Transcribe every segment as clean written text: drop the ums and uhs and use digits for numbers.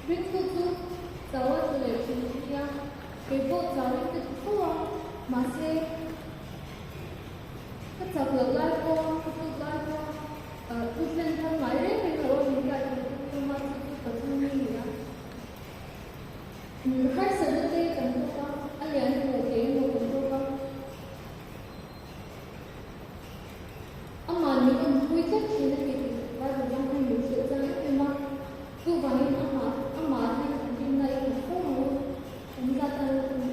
Ringtu chu chau a tlu leh thin a nia, kei pawh chauin ka ti fo a, mahse ka chak loh lai pawh, ka tluk lai pawh thu thlen thar ngai reng reng lo a min kai thei tu tum a, chu chu Pathian mi a ni a. Harsatna te kan tawk a, a lian emaw te emaw kan tawk a. Amah min awmpui tlat thin a tih Bible chang hian min hrilh chang em em a, chuvangin amah amah hian kan rinna i khat fo ang u, kan zat a lut a ni.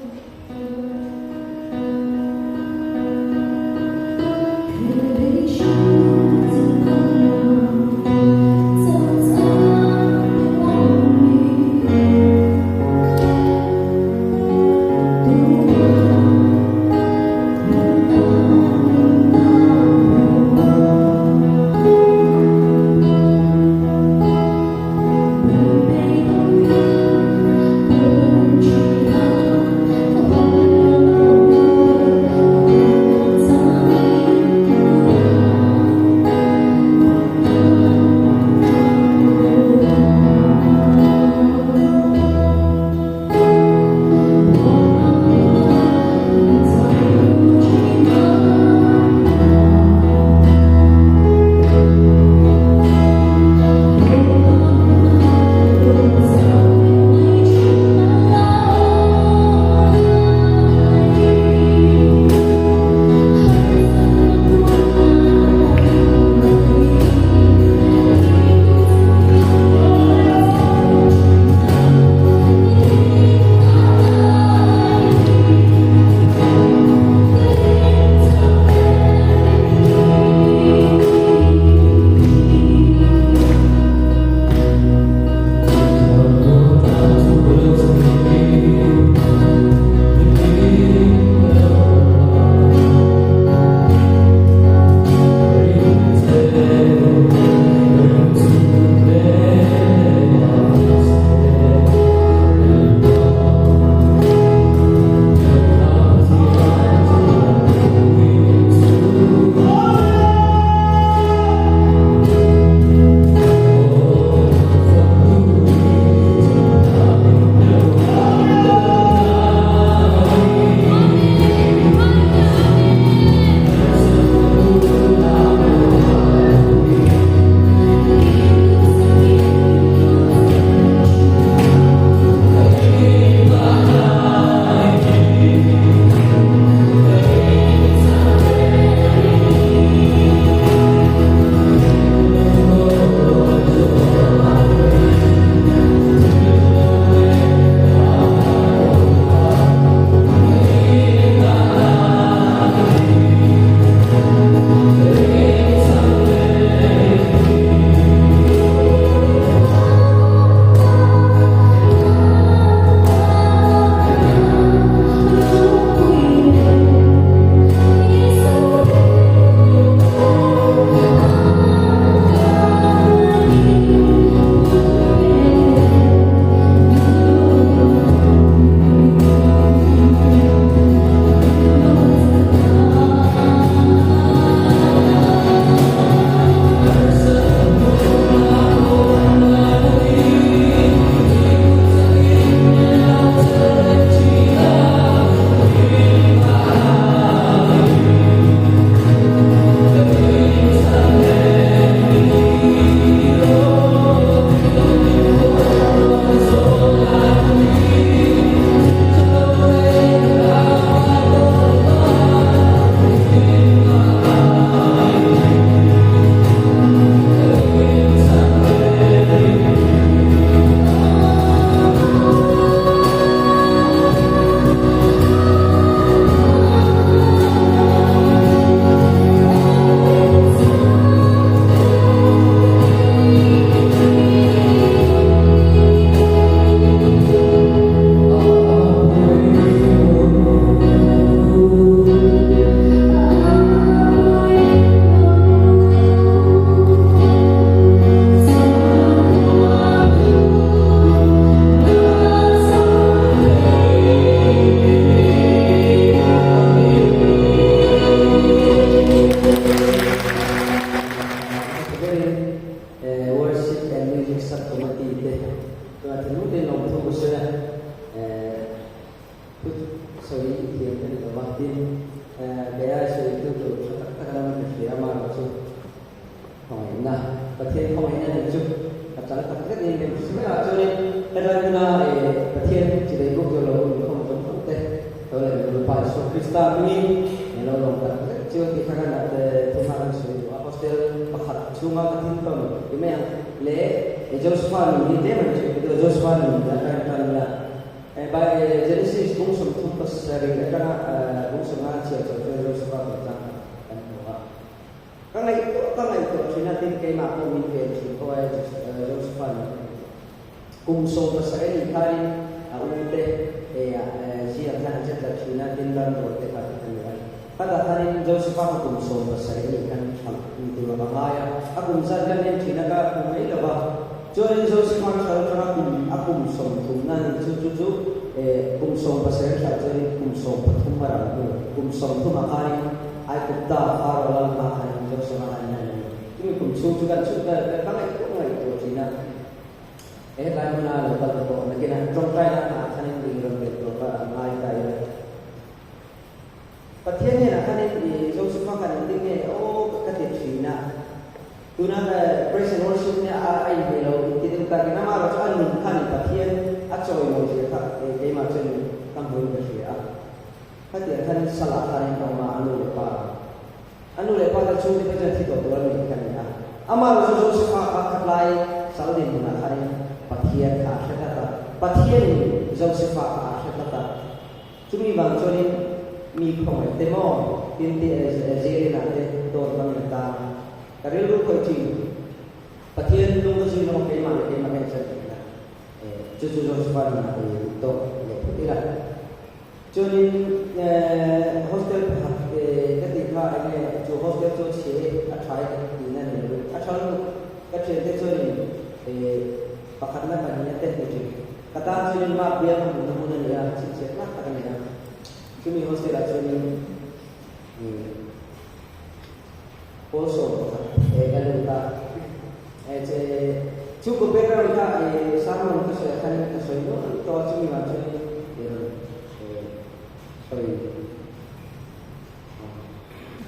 Worship and Music Subcommittee te. Chuan thinlung te in lawmthu ka sawi a, thu sawi thiam ka ni lo va, tin kei ai sawi tu tur tha tak tak lam ka hria amaherawh chu khawngaihna, Pathian khawngaihna nen chu ka chang tak zet niin ka inhre ber a, chuanin hetlai hmuna Pathian chibai buk chu lo inkhawm zawng zawng te lo leh Lalpa Isua Krista hmingin min lo lawm tak zet chu tih kha kan thuma kan sawi duh a, hostel pakhat chhunga ka thil tawn ti mai ang leh Josepha nun hi tlem an sawi duh a, Josepha nun atangin tan ila by Genesis bung 37 atanga bung 50 chhiar chho chuan Josepha chungchang kha kan hmu a. Ka ngaihtuah ka ngaihtuah thin a, tin keimah pawh min ven thin pawh e Josepha nun ka ngaihtuah. Kum 17 anih khanin a u te ziak khan a che tla thin a, tin ram rual te kha ti khan ni a. Khatah khanin Josepha kha kum 17 anih khan thalh ni tur a ngai a, a kum zat kan en thin a ka hmu mai lo va. Chuanin Josepha thal atanga kum a kum 30 na ni chu chu chu kum 17 thlai chuanin kum 13 a ral hnu kum 30 ah khanin Aigupta Pharaoh lal hma khanin Josepha khan in a nei. Chumi kum chhung chu kan chhut ka ngaihtuah ngaihtuah thin a. He tlai hmuna lo kal te pawh nakinah tawngtaina ah khanin i rawn belh tur kha a ngai ta ila. Pathian hnenah khanin i Josepha khan engtin nge aw ka ti thin a, tuna praise and worship nia a inhmeh lo inti deuh takin amaherawh chu a nun khanin Pathian a chawimawi zia kha keimah chuan ka hmuin ka hria a. Khatiang khanin salah khanin a awm a, a nu leh pa. A nu leh pa te chhungte pawh chuan thi tawh tur a ni kha ni a. Amah chu Josepha kha khatlai sal dinhmunah khanin Pathian kha a hre tlat a. Pathianin Josepha kha a hre tlat a. Chumi vang chuanin mi khawngaih te maw tin te Zerina te dawt hmangin a tang a. Ka rilru khawih thin. Pathian lung ka zui lawng keimah leh keimah ka inchen theihna. Chu chu Josepha nunah ei duh tawk leh phawt ila. Chuanin hostel pakhat ka tih kha enge chu hostel chu a chhia e, a tha e ka tihna a ni lo a tha lutuk. Ka thiante chuanin pakhatna pahnihna te ni thin. Ka tan chuanin map bial ka hmuhna hmun a ni a, chhinchhiah tlak tak a ni a. Chumi hostel ah chuanin pawl 11 ka lut a. Chu ka background kha sermon ka sawi ah khanin ka sawi nual tawh a, chumi vang chuanin i rawn sawi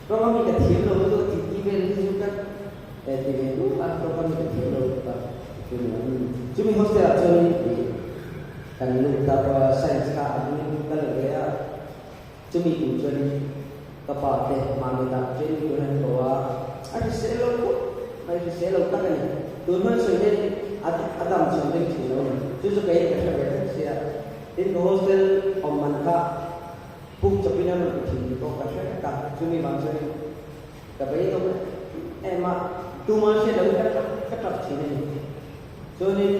tawng a mi ka thiam lo lutuk a tih tih vel hi chu ka ti ve duh a, tawng a mi ka thiam lo lutuk a chumi hostel ah chuanin kan lut a, science kha a bung ka la ve a. Chumi kum chuanin ka pa te mahni dah training tur hian ko a, a hrisel lo khawp mai, hrisel lo tak a ni. Tun hman sawi hian a dam chhan reng thin lo a ni. Chu chu keiin ka hre ve vek sia. Tin ka hostel awm man kha puk chawpin a rawn ti thin tih pawh ka hre vek a. Chumi vang chuanin ka beidawng em a, tuma hriat lohin ka tap ka tap thin a ni. Chuanin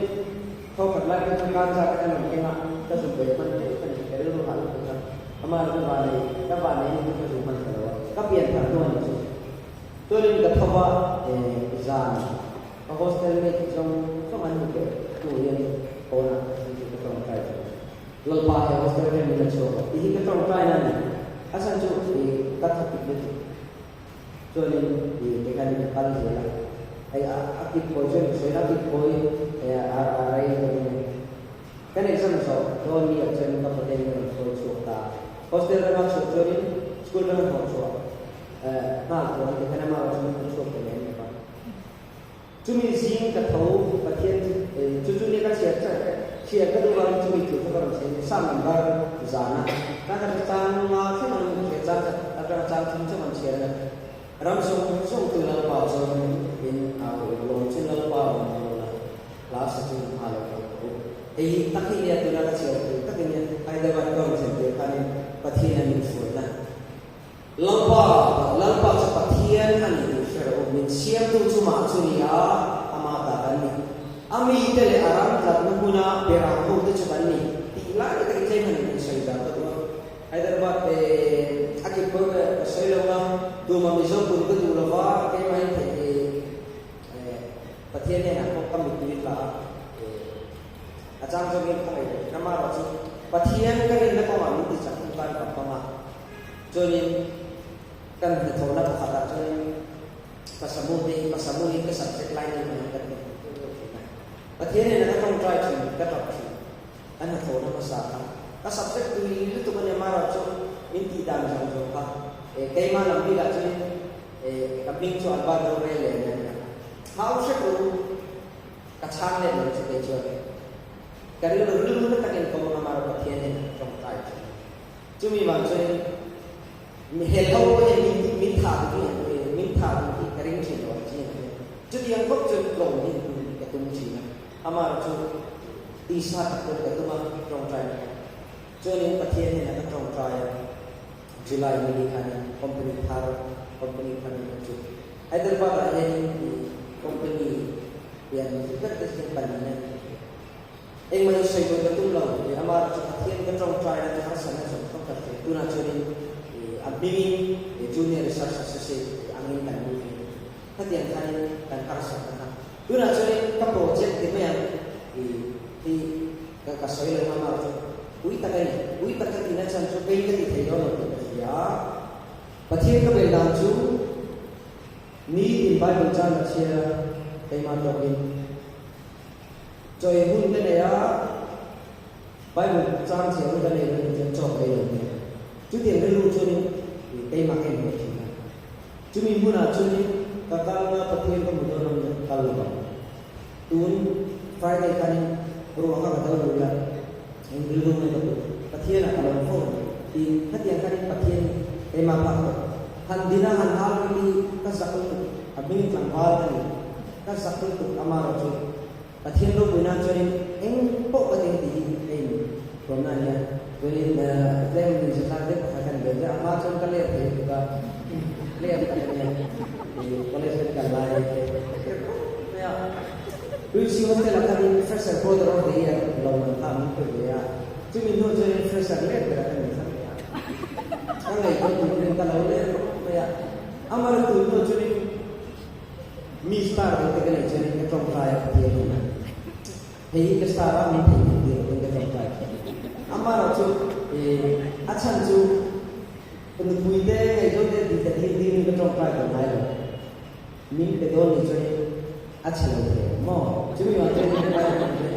thawkhat lai phei chu kan zat ka rawn keng a, ka zuk ve hman teuh ka ni, ka rilru hah lutuk a, ama chu vanei, ka vanei ni chu ka zuk hman ta lo a, ka pian thar hnu a ni chu. Chuanin ka tho va, zan ka hostel mate zawng zawng an hmu teuh hnu hian pawnah chu chu ka tawngtai tawh. Lalpa he hostel hian min la chhuak a, tih hi ka tawngtai na a ni. A chhan chu ka thawk lutuk. Chuanin i mechanic a kal zel a, hei a kit kawi chuan ka sawi la, a kit kawi a rei ka ring e. Kan exam zawh dawn mi ah chuan ka paten ka rawn hruai chhuak ta a, hostel rama chhuah chuanin school rama hnawh chhuah nghal tur an ti khan amah erawh chu min hnawh chhuak ta lem lo va. Chumi zing ka tho Pathian chu chu chu nia ka chhiar char chhiar ka duh vangin chumi thu chu ka rawn chhiar ni Psalm number zana ka ka chang nga thleng ang ka hria chang khat atanga chang thum chu an chhiar a ram zawng zawng tu Lalpa chuan in au lawm chu Lalpa rawn hmu la hla sa chu hma lo thei tawh u hei hi tak hi nia tuna ka chhiar tur tak in nia Hyderabad ka rawn thlen tir khanin Pathian a min hruaina Lalpa, Lalpa chu Pathian a ni tih hre rawh u, min siamtu chu mah chu ni a, amah ta kan ni. A mite leh a ram tlatna hmuna berang hote chu kan ni tih lai takin tlem han insawi dan ka duh a. Hyderabad a kip kawi ka sawi lo a, tuma Mizo pun ka duh lo va, keimahin theih Pathian hnenah pawh ka mittui tla a, a chang zawngin khawngaih ve thin. Amaherawhchu Pathian ka rinna kawngah min tichak tu tan ka hmang a. Chuanin kan hnathawhna pakhatah chuanin ka samu te hi ka samu hi ka subject line hi kan ti deuh deuh thin a. Pathian nen ka tawngtai thin, ka tap thin. Ka hnathawhna hmasa kha ka subject tui lutuk a nia marawh chu min tih dan zawng zawng kha keimah lam bikah chuan ka hming chu Albert Rorel leh nia nia. Hau hrep u ka chhang let lo chu kei chuan ka rilru rilru na takin ka awm a marawh Pathian nen ka tawngtai thin. Chumi vang chuan mi hel ho pawh hian min min thah duh hi min thah duh hi ka ring thin lo ang chi ang hian chutiang khawp chuan tlawm hi ka tum thin a. Amah chu tisa tak pawn ka tum a, tawngtai na ka chuanin Pathian hnenah ka tawngtai a, July ni ni khanin company thar company thar ni chu Hyderabad ah hianin i company pian ber te hian pali na ni engmah in sawi dawn ka tum lo i amah chu Pathian ka tawngtai na chu harsatna zawng zawng ka hre tunah chuanin i a hmingin Junior Research Associate angin kan lut ve. Khatiang khanin kan harsatna kha tunah chuanin ka project ti mai ang i hi ka ka sawi lo ngam a chu pui tak a ni. Pui tak ka tihna chhan chu kei ka ti thei dawn lo tih ka hria a. Pathian ka bel dan chu nitin Bible chan ka chhiar a, keimah tawkin chawi hun ka nei a, Bible chang chhiar hun ka nei lo tih chuan chaw ka ei lo mai a. Chutiang rilru chuanin keimah ka inhmuh thin a. Chumi hmunah chuanin ka kalna Pathian ka hmu dawn ang ka kal lo ang. Tun Friday khanin ruah kha ka do lui a, eng rilru nge ka put, Pathianah ka lawm fo ang tiin khatiang khanin Pathian hi keimah phah tawh. Han dina han hal rih hi ka zak lutuk, a hming tlangval ka ni, ka zak lutuk amarawh chu Pathian ropui nan chuanin eng pawh ka ding tih hi ka in tuamna a nia. Chuanin tlem in zirlai deuh pakhat khan bel deuh a, hma chuan ka ler thei lutuk a, ler tak a nia, college kan kal lai te mai a. Tuichhi hostel ah khanin fresher brother of the year lo man kha min pe ve a, chumi hnu chuanin fresher ler ber ah khan min thlang leh a. Ka ngaihtuah tur in ka lo ler khawp mai a, amara tun hnu chuanin Mi star deuh te ka neih chuanin ka tawngtai a Pathian hnenah hei hi ka star a min theihnghilh tir lovin ka tawngtai thin. Amaherawh chu a chhan chu nupui te ngaihzawn te tih ka dil dilin ka tawngtai tawh ngai lo. Min pe dawn nih chuanin a chhe lo thei ang maw? Chumi vang chuanin ka ngai lo che.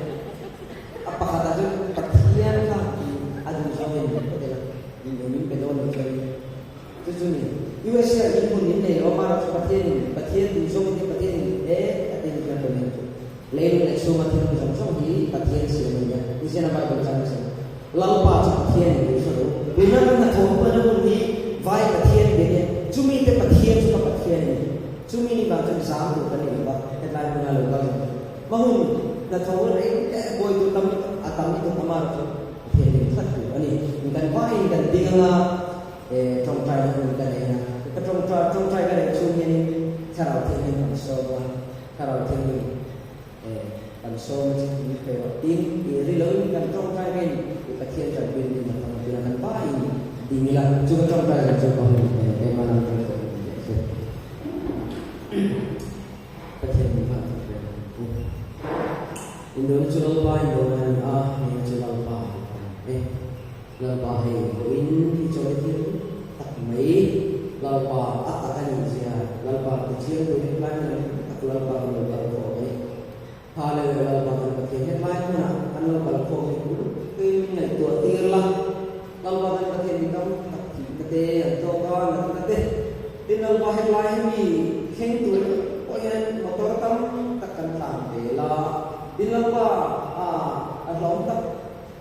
A pakhatah chuan Pathian kha a duhzawngin min pe tel a, min pe dawn nih chuanin Chu chu ni. USA ah in hmun in nei lo a, mahra chu Pathian in, Pathian duh zawng hi Pathian in e a ti ni chuan comment chu. Leilung leh chhunga thil awm zawng zawng hi Pathian siam a ni a, ni chian a Bible chang a sawi. Lalpa chu Pathian in duh hre lo. Tuna kan hnathawh hmana hun hi vai Pathian be nia, chumi te Pathian chu ka Pathian a ni. Chumi ni vang chuan zam tur kan ni lo va, hetlai hmuna lo kal zawng chu. Hma hun hnathawh hun eng eh buai tur tam a tam lutuk amah chu Pathian in tlat tur a ni. Kan vaiin kan ding anga. Tawngtai na hun ka nei a, ka tawngtai tawngtai ka neih chhung hianin Thlarau Thianghlim kan sawm a, Thlarau Thianghlim kan sawm a chu min pe rawh tin i ri loin kan tawngtai rin i Pathian tanpuina min hmang ang tuna kan pahin ding ila chu ka tawngtai zan chu ka hun keimah lam tawngtai hun tih a che. Pathian min hmang tak reng ang u. Indona chu Lalpa indona a ni a, hmel chu Lalpa a ni e. Lalpa hei pawhin i chawi thil tak mai Lalpa a tak a nih zia Lalpa ti chiang tur hetlai hmunah dik tak Lalpa kan lo kal khawm a ni. Hallelujah Lalpa kan Pathian hetlai hmunah kan lo kal khawm hi uluk takin min ngaihtuah tir la Lalpa kan Pathian mi tam tak thihna te an tawk a natna te tin Lalpa hetlai hi mi thleng tur pawh hian motor tam tak kan tlan ve la tin Lalpa a hlawm tak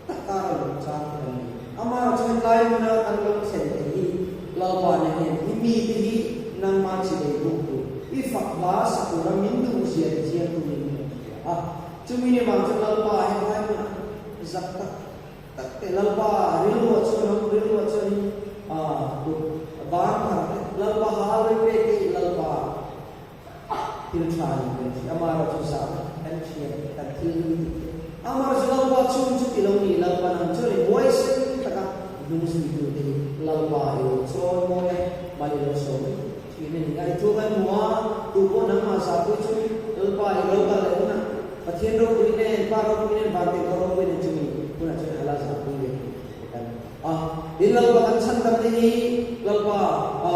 Tak kar a lo chang te kan ni. Amah chuan tlai hmuna kan lo thlen theih hi Lalpa na hian i mite hi nangmah chi lei buk tur, i fak hla sa tura min duh zia ti chiang turin min rawn hria a. Chumi ni vang chuan Lalpa hetlai hmunah zak tak tak te Lalpa rilruah chuan awm rilruah chuanin kut ban thar te Lalpa hal ri pek te hi Lalpa Thil tha ni kan hria, amaherawh chu zahna kan hria, kan thil hlui tih te. Amaherawh chu Lalpa chung chu ti lo ni, Lalpa nang chuan i huaisen taka hnung zuitute hi Lalpa i lo chawi mawi a, mal i lo sawm mai thin a ni. A i thu kan hmu a, tu pawh nangmah zahpui chu Lalpa i lo kal leh hunah Pathian ropui nen, Pa ropui nen, Vantirhkoh ropui nen chumi hunah chuan a la zahpui ve thei kan a. Tin, Lalpa kan chhandam te hi Lalpa a.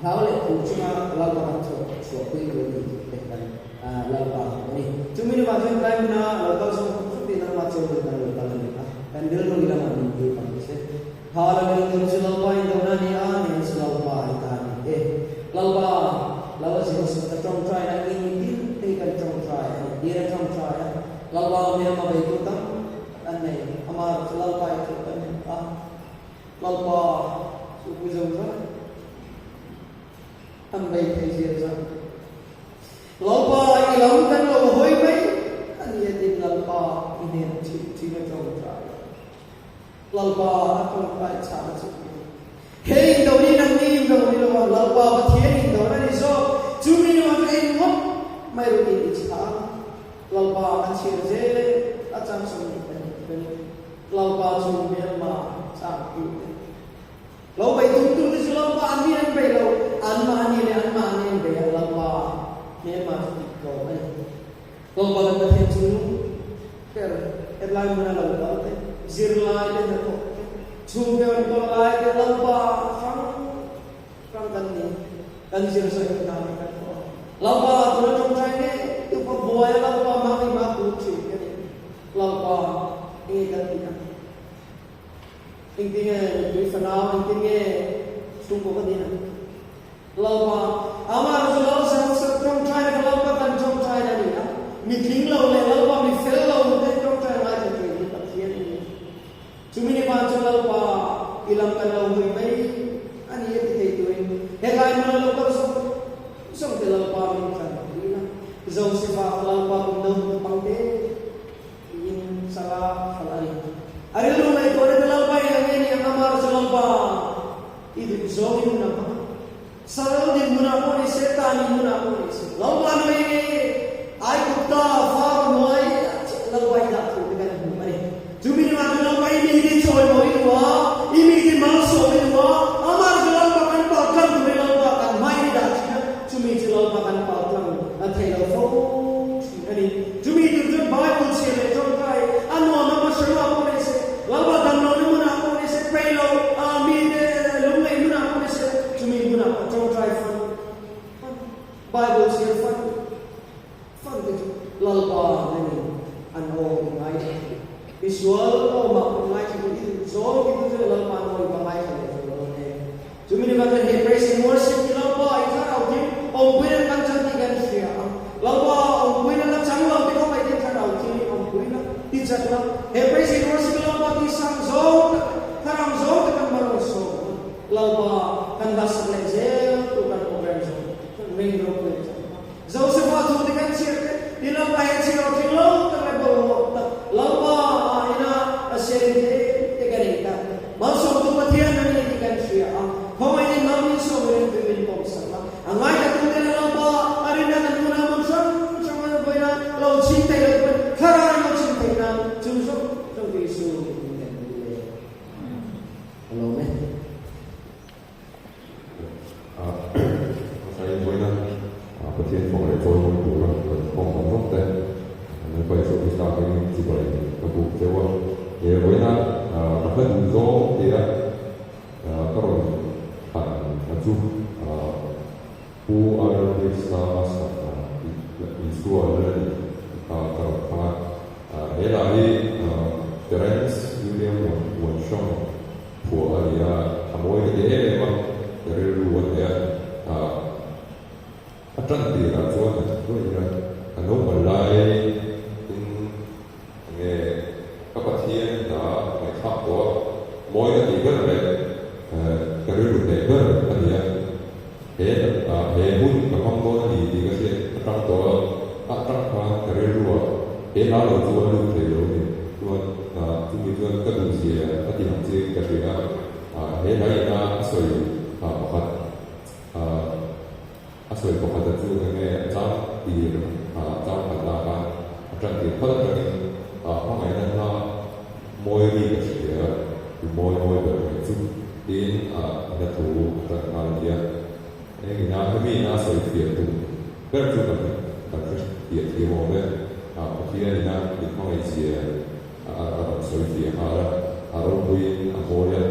Hlau leh phur chunga Lalpa kan chhuah chhuahpui tur a ni tih te kan Lalpa a ni. Chumi ni vang chuan tlai hmuna lo kal sawm sawm tih nangmah cheu hun kan lo kal a ni a, kan rilru i lamah min tir ang che. Tha la rilru chu Lalpa in dona a ni a, nen chu Lalpa i ta a ni e. Lalpa, lo a zir suh ka tawngtai na in tin te hi kan tawngtai a ni, tir a tawngtai a, Lalpa hmelma beitu tam tak an nei, amaherawhchu chu Lalpa i thawh kan hmu a, Lalpa chu pui zo zai. An bei thei zia zah. Lalpa i lam kan lo hawi mai a ni a tin Lalpa i hnen thih thin a tawngtai a. Lalpa a tawngtai chhan a chuk ni. He indo ni nangni indo ni lo a Lalpa Pathian indo na ni zawk. Chu mi nuam chu en ngawt mai ru in i chhang. Lalpa kan chhiar zel a chang sawm ni kan ni. Lalpa chu hmelma chang tu te. Lo bei tum tu te chu Lalpa an ni an bei lo, anmahni leh anmahni an bei a, Lalpa hmelma chu dik tlawm a ni. Lalpa kan Pathian chu nung ber hetlai hmuna lo kal te, zirlai te, hnathawk te, chhungte an kal lai te Lalpa hrang hrang kan ni, kan zir zawh in hna te kan thawh a. Lalpa tuna tawngtai ngei tu pawh buai a Lalpa mahni mah tur thin ka ni. Lalpa enge kan tih ang? Engtin nge nupui fanau, engtin nge chhungkaw ka din ang? Lalpa, amah chu Lal Sam tawngtaina kha Lalpa kan tawngtaina a ni a, mi tling lo leh Lalpa mi fel lo te tawngtai ngai thei tur hi Pathian a ni. Chumi ni van chu Lalpa i lam kan lo hawi mai a ni a ti thei turin helai hmuna lo kal zawng zawng te Lalpa min tlan pui a, Josefa kha Lalpa kum naupang te Tiin sala hralh a ni. A rilru ngaihtuahna te Lalpa in ang nge ni ang amah chu Lalpa i duh zawng in hun a hmang a. Sal dinhmunah pawh ni se, tan inhmunah pawh ni se, Lalpa nuai nge Aigupta Faro nuai Lalpa i dah thu te kan hmu a ni. Chumi ni mah chu Lalpa i mi hi chawimawi duh a, i mi hi malsawm i duh a, amah chu Lalpa kan pal tlang tur i Lalpa kan hmai i dah thin a, chumi chu Lalpa kan pal tlang a thei lo fo thin a ni. Chumi tur chuan Bible chhiar leh tawngtai a nuam a, hmasawnah pawh ni se, Lalpa damlohna hmunah pawh ni se, peihlo a mite lungngaih hmunah pawh ni se, chumi hmunah pawh tawngtai fan fan, Bible chhiar fan fan te chu Lalpa nangin an aw i ngaithla thei. Misual awmah pawh ngaithla duh i duh zawng i duh chu Lalpa an aw i va ngaithla leh tur dawn e. Chumi ni kan he praise and worship hi Lalpa i thlarau thil awmpuina kan chan tih kan hria a, Lalpa awmpuina la chang lo te kawng aiin thlarau thil hi awmpuina ti chat la, he praise and worship hi Lalpa tih sang zawng tak leh thlarau zawng tak kan hmarawn sawm a, Lalpa kan hlasak leh zel tur kan program zawng kan ring ropui a chang a. Josepha thu te kan chhiar te hi Lalpa he chhiar aw thil lo tak leh bawlhhlawh tak Lalpa ah ina a siarin tlem te kan ei ta. Malsawmtu Pathian a ni tih kan hria a, khawngaih in mal min sawm rin tui min pawm sak a, a ngaithla te leh Lalpa a rinna kan hmun ah hmun hrang hrang a vawiin a lo chhim theih loh pawn thlarau in lo chhim theih nan chu zawng zawng chu Isu min kan ti le. Ka lawm e. Hmasa in vawiina Pathian fawk leh chawi mawi tura kan khawm awm zawk te kan Lalpa Isua Krista hmingin chibai ka buk cheu a. He vawiina ka hla duh zawng tia ka rawn thlan a chu Pu R Krista sak Isua Lal a ni tih kha ka rawn thlang a. He lah hi Terence William Wanshong Phuah a ni a, a mawi ka ti em em a, ka rilru a hneh a, ah a tan tirah chuan a ti duai a, ka naupan laiin enge ka Pathian hna ngaihthlak tawh a, mawi ka tih ber leh ka rilru hneh ber a ni a, he ah he hun ka hmang dawn a ni tih ka hriat atang tawh a, atang khan ka rilru ah he hla lo chu a lut thei lo a ni. Chuan chumi chuan ka duhzia a ti ang chiang ka hria a, he hla ina a sawi pakhat a sawi pakhat a chu enge a chang tir chang khat lah khan a tan tir phawt atangin hmangaihna hla mawi ri ka hria i mawi mawi ber mai chu tiin hla thu a tan nghal a ni a, eng ina hemi ina a sawi fiah tum ber chu kan kan hre fiah thiam awm e. Pathian ina min hmangaihzia a rawn sawi fiah nghal a, a ropuiin a mawi a,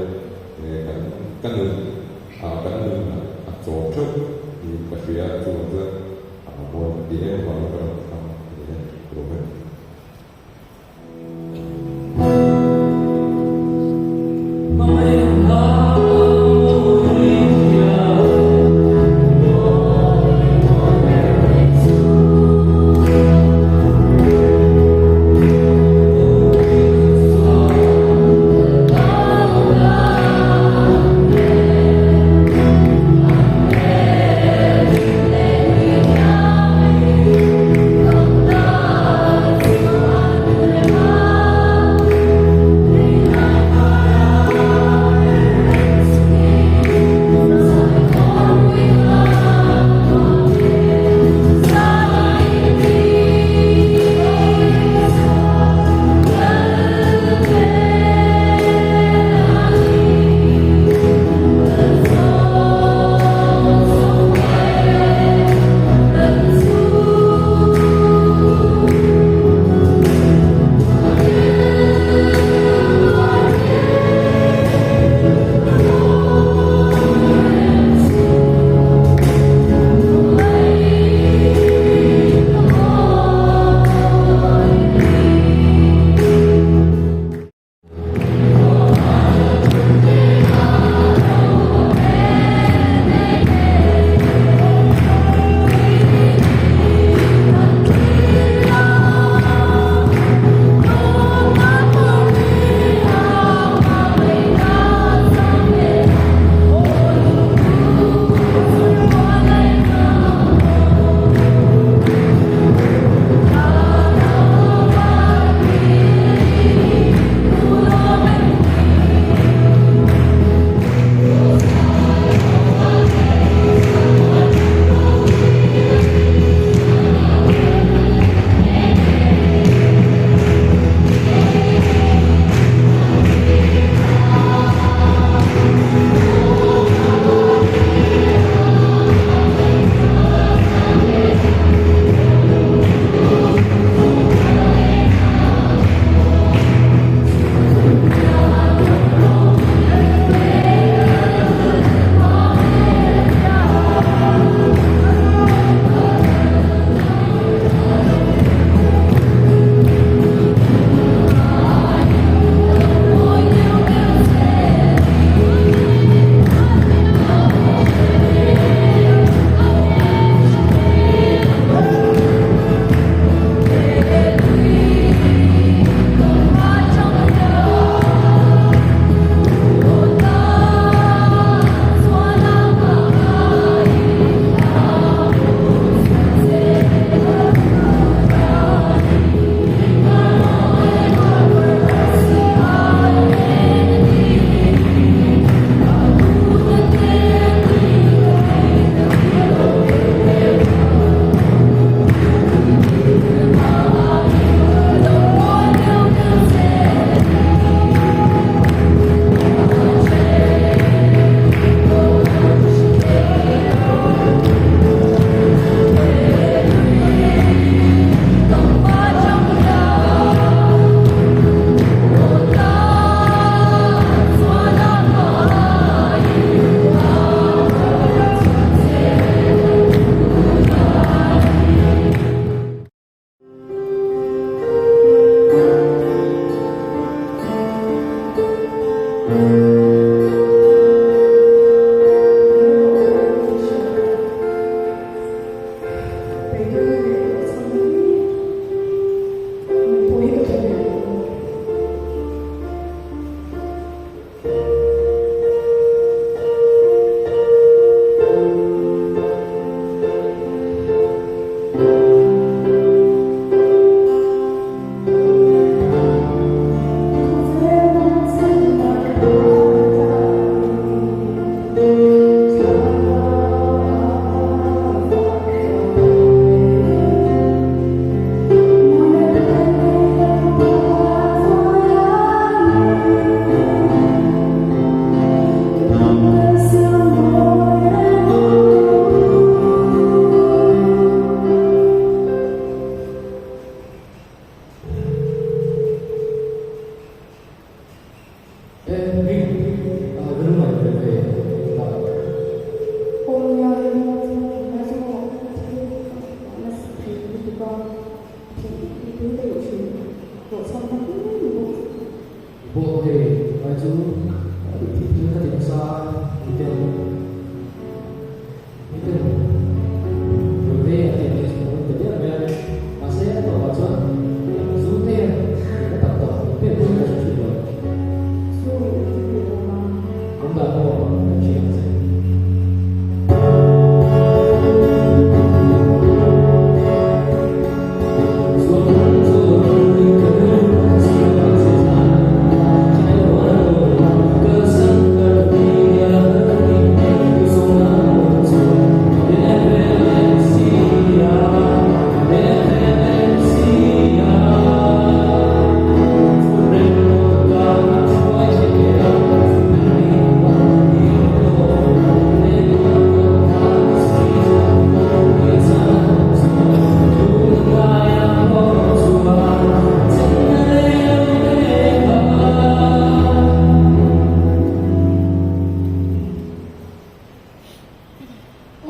kan ka nun kan nun a chawm theuh niin ka hria a, chuvang chuan. mawi ka ti em avangin ka rawn thlang a ni e, ka lawm e. Pawh hei tunlai chu thil thil ka ti nasa a, miten miten rawn vei an tih ang hi chu ka rawn pe diam mai a, mahse a tawpah chuan zu te ka tak tawh min pek chu ka hre thin lo. Zu i ti duh lo a. Awm dan pawh kan hre ang che.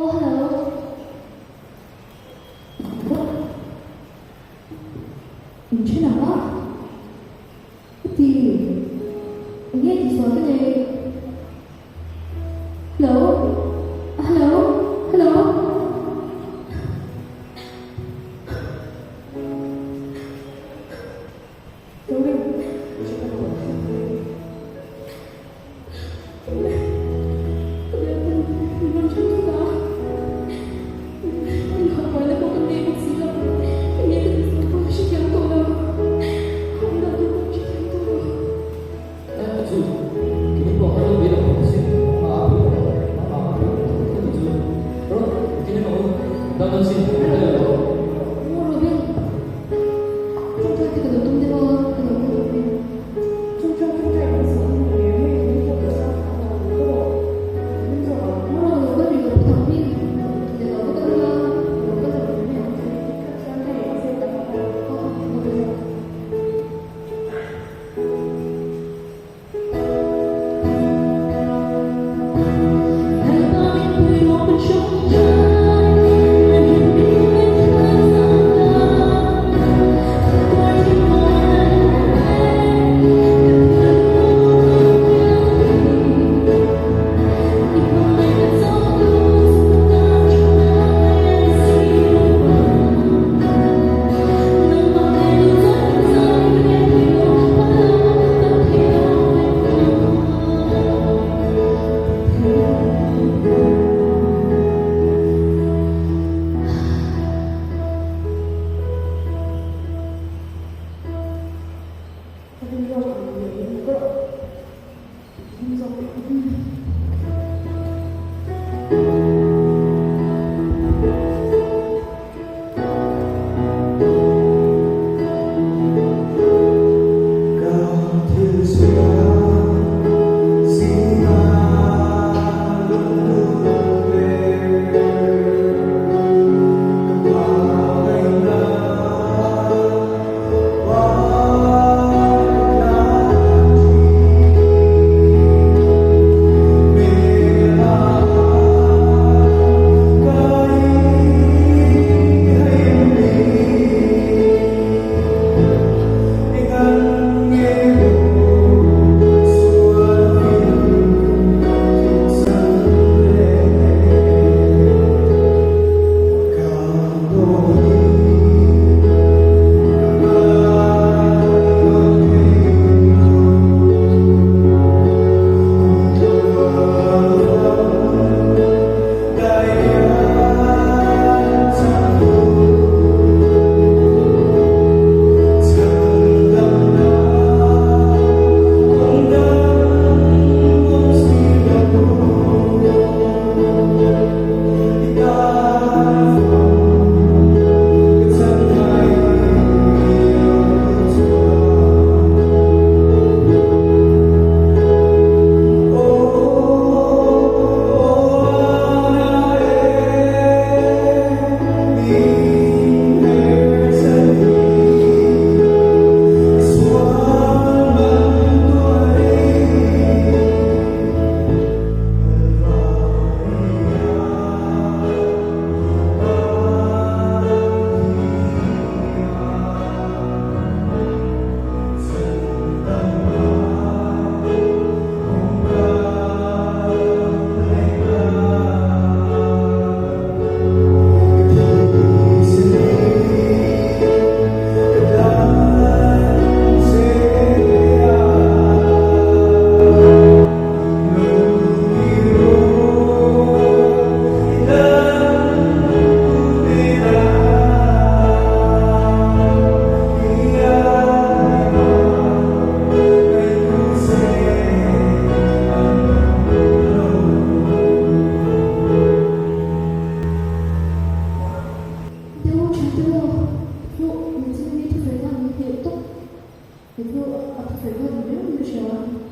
Oh hello. What? In then ang a? Ka ti. Eng nge tihsual ka nei? Hello? Hello? Hello? Kei chu a thusawi kha ni viau in ka hria.